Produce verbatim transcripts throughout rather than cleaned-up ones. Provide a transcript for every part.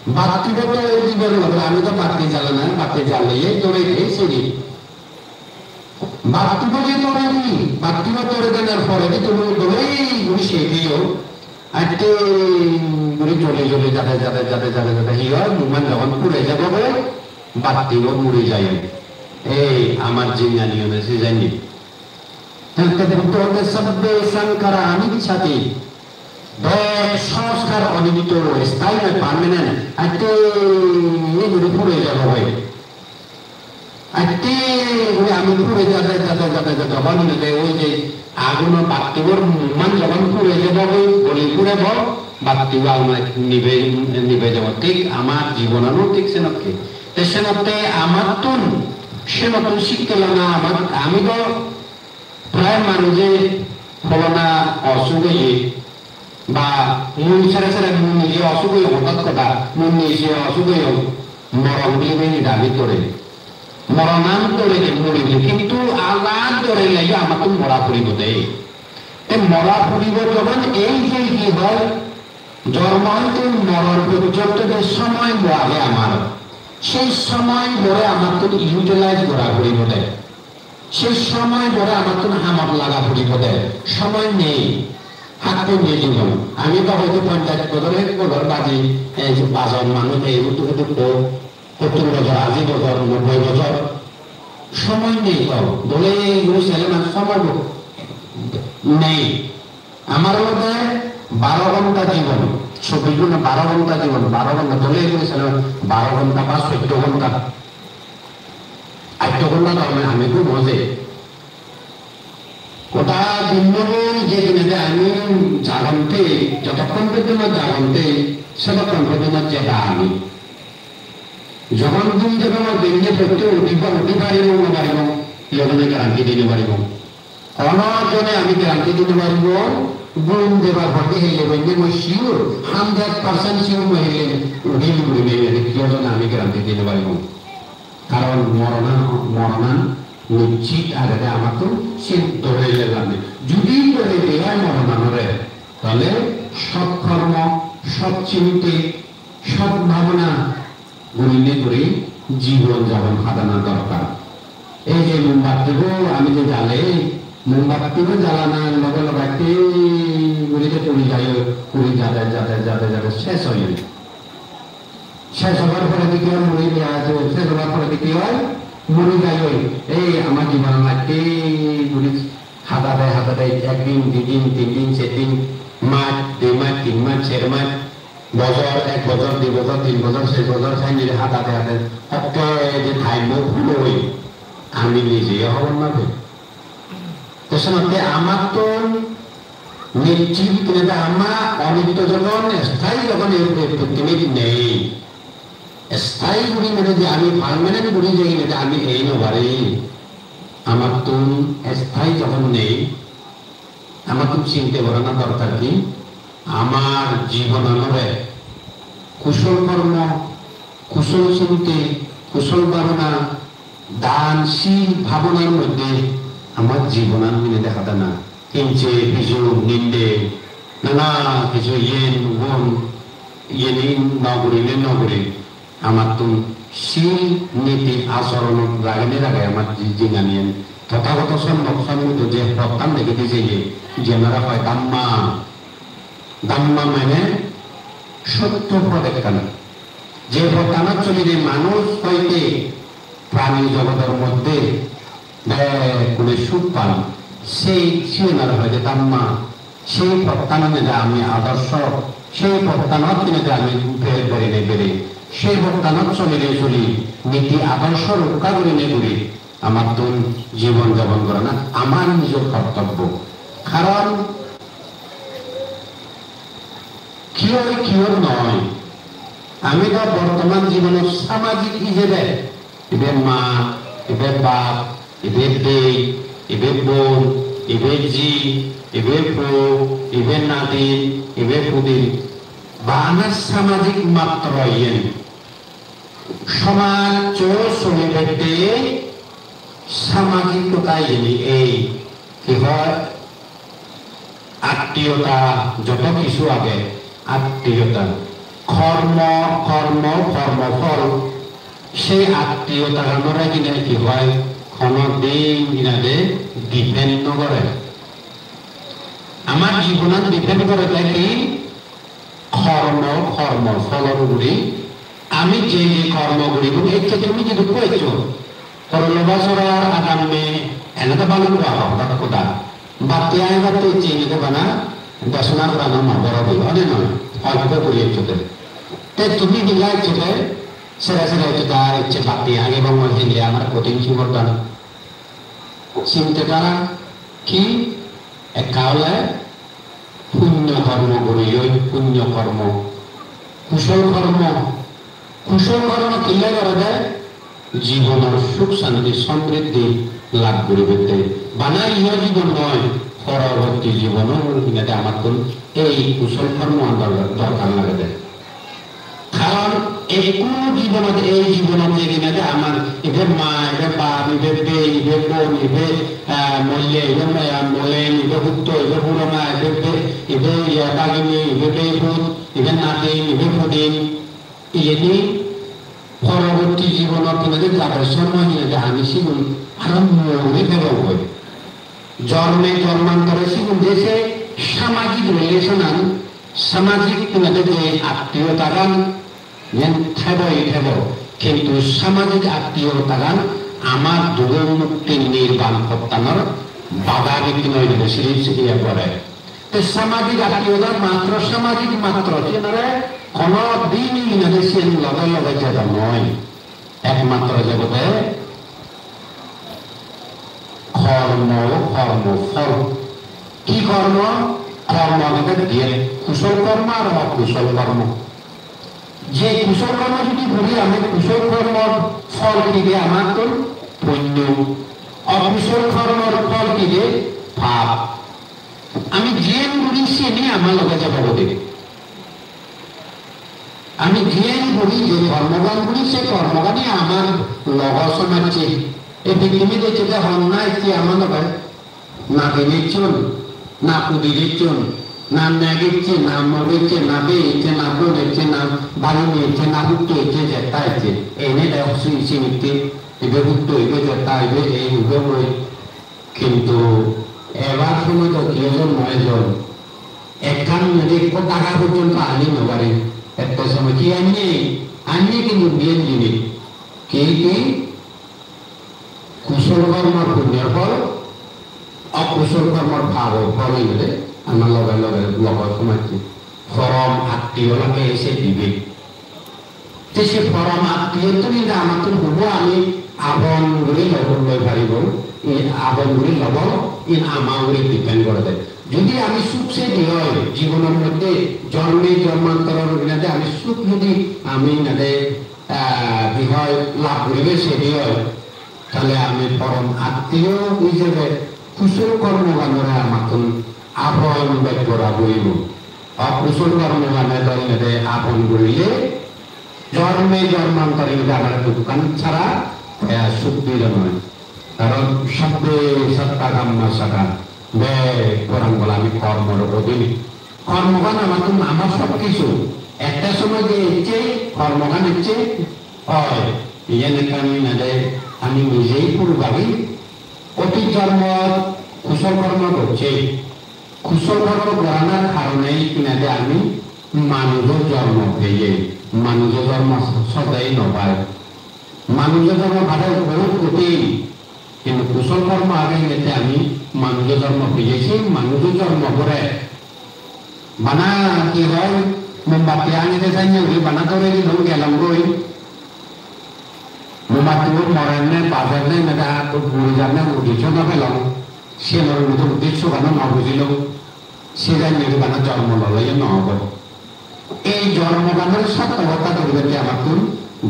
Batti bo dore dibar lage, ami do batti jalana, batti jaleye dore de sini. Batti bo je dore di, batti bo dore denar pore di tumi dole guri sei diyo. Atte guri jole jole jade jade jade jade jade hi oi, muman jokhon pure jabo goi, batti bo muri jai. Ei amar jinghani one se jani. Tante Buddho hotte sabbe sankhara aniccati. Bek sanskar onitto, sthayi noi, permanent. Atte guri pure jabo goi. Atte guri ami pure jade, jade, jade, jade, bhagwan hoide oi je aguno batti bor man jokhon pure jabo goi, boli pure bo, batti bo aguno nibe, nibe jabo. Thik amar jibonano thik senokke. Te senotte amattun, senottun sikke lana amar, ami do prai manuje holona osuk oye, ba mui sere sere mui nije osuk oyong, hotat hoda, mui nije osuk oyong, moron bili bili dagi dore. Moronan dore de muri de, kintu ala dore leyo amattun mora puribo de. Te mora puribo jokhon ei je hi hoi, jormo hoite moron porjonto je somoy bo age amar, sei somoy bore amattun utilize gora puribo de. Sei somoy bore amattun hamot laga puribo de, somoy nei. Hakkon je jibon. Ami to hoyto ponchas bojor, ek bojor baji, ei je bajon manuj, ei hudu hudu to, hottur bojor, aji bojor, nobboi bojor. Somoy nei to. Dole guri sele man somoy bo nei. Amar olode baro ghonta jibon, chobbish ghonta, baro ghonta jibon, baro ghonta dole guri sele baro ghonta ba soddo ghonta. Atto ghonta dor mane ami ghumo je. Goda dinnobor je dinede ami jagonte, jotokkon porjonto jagonte, sedokkon porjonto jeda ami. Jokhon ghum jebong, benne potte uthi pa-, uthi paribo, no paribo, iyot ami guarantee di no paribo. Hono jone ami guarantee di no paribo, ghum jebar pore helle benne mui sure, hundred percent sure mui helle uthim gurinei, iyot jone ami guarantee di no paribo. Karon moronan, moronan nischit agede amattun, siyen dole lelami. Judi dole de oi moronanore, tale sot kormo, sot chinte, sot bhabona gurinei guri jibon jabon hadana dorkar. Ei je mombatti bo ami je jalei, mombatti bo jalanar loge loge atte guri je puri jai, puri jade, jade, jade, jade ses oi. Ses obar pore di hi oi, muri jai, ses obar pore di hi oi, muri jai oi. Ei ama jibonan atte guri hadade, hadade, ek din, di din, tin din, ser din, mas, dui mas, tin mas, ser mas, bojor, ek bojor, di bojor, tin bojor, ser bojor, sen guri hadade, hadade, hokke je time bo puro oi, ami nije hobor no pei. Te senotte amattun nischit kinede ama onitto jokhon, sthayi jokhon ei, ei pritthibit nei. Sthayi guri mane je ami permanent guri jei kinede ami ei no pari. Amattun sthayi jokhon nei, amattun sinte gorana dorkar hi? Amar jibonanore kusol kormo, kusol chinte, kusol bhabona, dan, sil, bhabonar moddhe amar jibonan mine dekha dana. Hinse, piju, ninde, nana hissu iyen ubon, iyeni no gurile no guri. Amattun sil, niti, achoronot ragene rage amar ji-, jinghaniyen. Tothagoto Sommok Sombuddho je pottan degede jeye, jiyenore hoi Dhamma. Dhamma mane sotto pot ekkan. Je pottanot solinei manuj hoite prani jogodor moddhe bekkune suk pan, sei siyenore hoide Dhamma. Sei pottanot nede ami adorsho, sei pottanot nede ami be-, berine bere, sei pottanot solinei soli, niti adorsho rokka gurinei guri amattun jibon japon gorana amar nijor kortobbo. Karon kiyoi kiyot noi, ami do bortoman jibonot samajik ijebe, ibe ma, ibe bap, ibe bei, ibe bon, ibe ji, ibe po, ibe nadin, ibe pudin, bana samajik matro iyen. Somajjo solibette samajikota iyeni ei, hi hoi, attiyota joto hissu age, attiyota. kormo, kormo, kormo phol, sei attiyotaganore hinade hi hoi, hono din hinade depend no gore. Amar jibonan depend gore te hi? Kormo, kormo pholor ugure. Ami je je kormo guribong, ecche tumi jidukko eccho, Porloba sorar adamme, ene do balukko agon, balukko da. Batti age batti ecche ene do bana desona gorano no boro de, one noi, olpo guri eccho de. Te tumi hilla eccho de, sere sere eccho da, ecche batti age bong hille amar kothin sibor dan. Sinte dara ki? Ekka ole punyo kormo guriyoi, punyo kormo, kusol kormo. Kusol kormo kille gorede? Jibonor suk santi somriddhi lab guribette. Bana iyo jibon noi, poroborti jibono hinade amattun ei kusol kormo an dor-, dorkar lagede. Karon ekku jibonot, ei jibonot jeinei de amar ibe ma, ibe bap, ibe bei, ibe bon, ibe, ah, molle, ibe, ah, molen, ibe hutto, ibe buroma, ibe be-, ibe, iya, bagini, ibe beiput, ibe nadin, ibe pudin, iyeni poroborti jibonot hinade jade somoy hinade ami sigun aro mone pebongoi. Jorme jormantore sigun je se samajik relation an, samajik hinade je attiyotagan yen thebo hi thebo, kintu samajik attiyotagan amar dugo mukti nirban pottanor bada bigno oi dibo, siri siri ekbare. Te samajik attiyotan matro samajik matro, siyenore hono din hinade siyen loge loge jeda noi. Ekmatro jebode kormo, kormo phol. Ki kormo? Kormo agede diyen, kusol kormo ar okusol kormo. Je kusol kormo jodi guri ami, kusol kormor phol ki de amattun? Punyo. Okusol kormor phol ki de? Pap. Ami jiyen guri siyeni ama loge jebogoi de. Ami jiyen guri, je kormogan guri, se kormogani amar logo somajje. Ei pittimit ecche de honna ecche ama loge, na din ecchon, na pudin ecchon, na neg ecche, na mok ecche, na bei ecche, na bon ecche, na bagini ecche, na hutto ecche, jetta ecche. Ene de si-, sinitte, ibe hutto, ibe jetta, ibe ei, ibe oi. Kintu ebar somoy do ki ojon noi ojon. Ekkan nodi ekko daga porjonto ani no pari. Ekko somoy ki anni, anni kintu diyen jinis. Ki ki? Kusol kormor punyor phol, okusol kormor pabor phol hinade ama loge loge logo somajje. Porom attiyo lage se dibe. Te se porom attiyottun hinade amattun hubo ami apon guri loi, loi paribong, i apon guri lobong, in ama ugure depend gorede. Jodi ami suk sedi oi, jibonor moddhe jorme jormantoror hinade ami suk jodi ami hinade, ah, hi hoi, lab guribe sedi oi, tale ami porom attiyo ijebe kusol kormoganore amattun apon bej gora puribo. Okusol kormogane do hinade apon gurile, jorme jormantore hinade amar dukkan sara, eh, suk dilo noi. Karon sabbe satta kamma saka, bek porangbol ami kormor odhine. Kormogan amattun amar sob kichu. Ekta somoy je ecche, kormogan ecche, oi, iyen ekkan hinade ami nijei purubagi, otit jormot kusol kormo gocche. Kusol kormo goranar karone hinade ami manujo jormo peye, manujo jormo sodai no pai. Manujo jormo pada bohut kothin, kintu kusol kormo age hinade ami manujo jormo peye, se manujo jormo pore. Bana hi hoi, mombatti angide sanye guri bana dore dilong gelong goi. Mombatti bo morer ne, bajer ne, hinade ar to guri jar ne, uddeccho no pelong. Siyenor mujungedi uddeccho gano no bujilong. Se janye guri bana jormo lole yo no obo. Ei jormoganor sarthokota guribatte amattun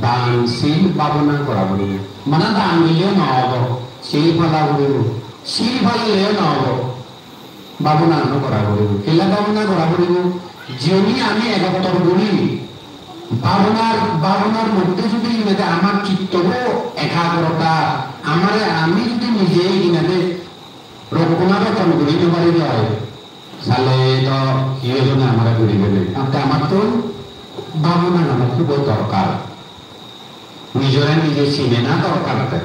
dan, sil, bhabona gora puribo. Bana dan dileyo no obo, sil pala puribo. Sil paleleyo no obo. Bhabona ano gora puribo. Kela bhabona gora puribo? Jiyeni ami egottor guri, bhabonar, bhabonar moddhe jodi hinade amar chittobo ekagrota, amare ami jodi nije hinade rokkona beton guri no pari de oi, sale do hi ojone amare guribe nei. Atte amattun Bhabona nana hubo dorkar. Nijore nije sinena dorkar te.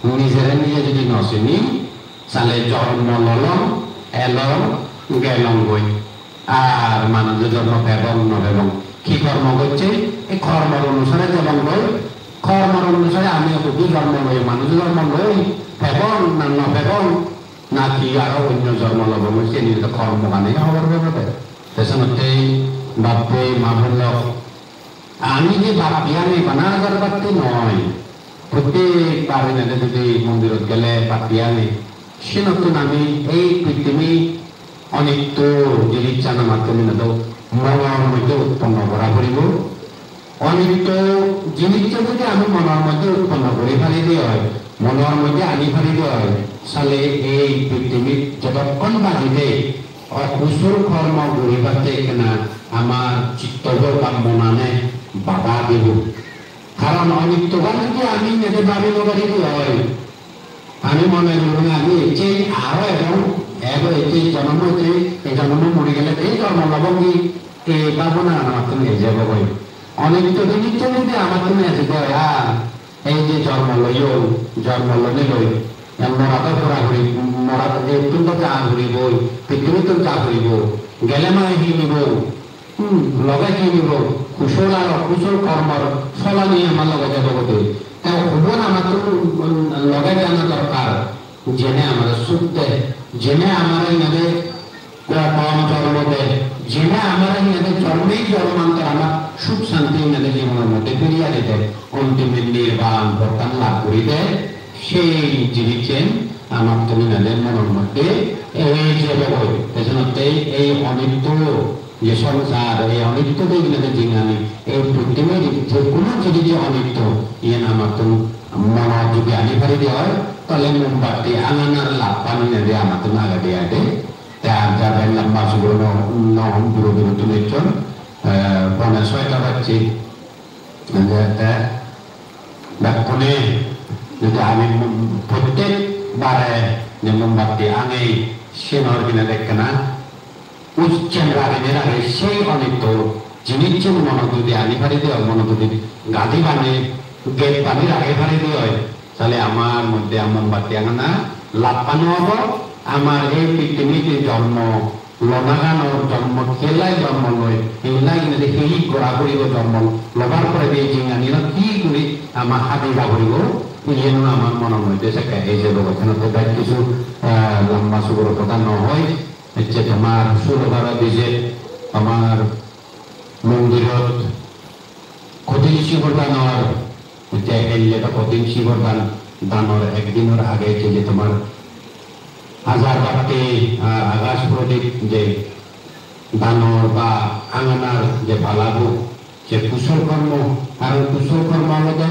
Nijore nije jodi no sini, sale jormo lolong, elong, gelonggoi. Ar manujo jormo pebong, no pebong. Hi kormo gocche? Ei kormor onusare jebonggoi. Kormor onusare ami hudu jormo loi, manujo jormo loi, pebong na no pebong, naki aro onyo jormo lobong, siyeni to kormo gani hobor pebode. Te senottei bap-bei, ma-bon lok, ami je batti angi bana hajar batti noi, prottek bar hinade jodi mondirot gele batti angi, senottun ami ei pittimi onitto jinissan amattun hinade monor moddhe utponno gora poribo. Onitto jinissan jodi ami monor moddhe utponno gori pari de oi, monor moddhe ani pari de oi, sale ei pittimit jotokkon baji de okusol kormo guribatte ekkena amar chittobo ba monane bada dibo. Karon onittogan jodi ami nede babi no pari de oi, ami mone guribong ami ecche aro ebong ebo ecche jonom ecche, ei jonom mori gele ei jonom lobong gi, ei bhabona amattun ei jebogoi. Onitto jinissan jodi amattun ei jede oi, ar ei je jormo loyong, jormo lonei loi, ei morado pura puri, morado ettun to ja puriboi, pittimittun ja puribo, gele mane hi nibo, Hmm, loge hi nibo, kusol aro okusol kormor pholani ama loge jebogoi de. Te ubon amattun, um, loge jana dorkar, jene amare suk de, jene amare hinade ko-, kom jormo de, jene amare hinade jormei jormantor ama suk santi hinade jibonor moddhe firiya de de, ontime nirban pottan lab guri de, sei jinissen amattun hinade monor moddhe ei jebogoi. Te senottei ei onitto je songsar, ei onitto degilede jinghani, ei pittimir je hono jinis je onitto, iyen amattun monot jodi ani pari de oi, tale mombatti anganar lappan hinade amattun agede age. Te ar jade lamba sugo no, no hom duro duro tun ecchon, eh, pone soita bajje. Te bekkune jodi ami mo-, prottek bare je mombatti angei, siyenor hinade ekkena ucchen ragine rage sei onitto jinissun monot jodi ani pari de oi, monot jodi gadi bani, gej bani rage pari de oi, tale amar moddhe mombatti angana lappan obo, amar ei pittimit jonmo lonaganor jonmo, hiyelai jonmo loi, hiyelai hinade hi hi gora puribo jonmo lobar poredi ei jinghaniyo hi guri ama hadi ja puribo, iyeno ama monor moddhe sekke ei jebo gotton. To bej hissu, eh, lamba sugoro hoda no hoi, ecche tomar sulo baro dije, tomar mondirot kothin sibor danor, je helle to kothin sibor dan, danor ekdinor age je, je tomar hajar batti, ah, agas prodip je danor ba anganar je palabo, je kusol kormo, karon kusol kormo olode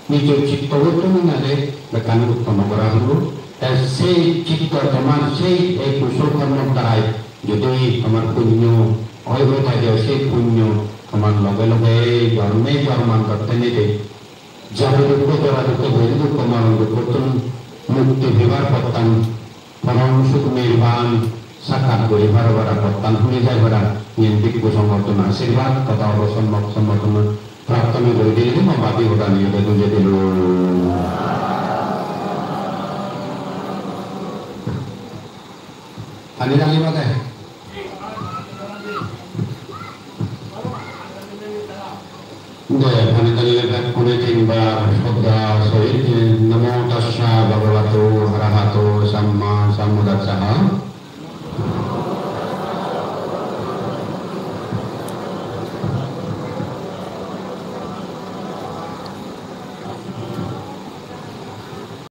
nijor chittobottun hinade bekkani utponno gora puribo. Te sei chitto tomar sei ei kusol kormor darai jodi tomar punyo oi oi thake, sei punyo tomar loge loge ei jorme jormantor tenede jara dukko, jara dukko, bedi dukko, moron dukkottun mukti pebar pottan, porom suk nirban sakkat guri paro para pottan huli jai para, iyen bhikkhu songhottun ashirbad, totha obo sommok somboddhona prarthona guri dile mo badi hodani ode duje dilo. Pani dali bade. De, pani dali bekkune tinbar sodda sohit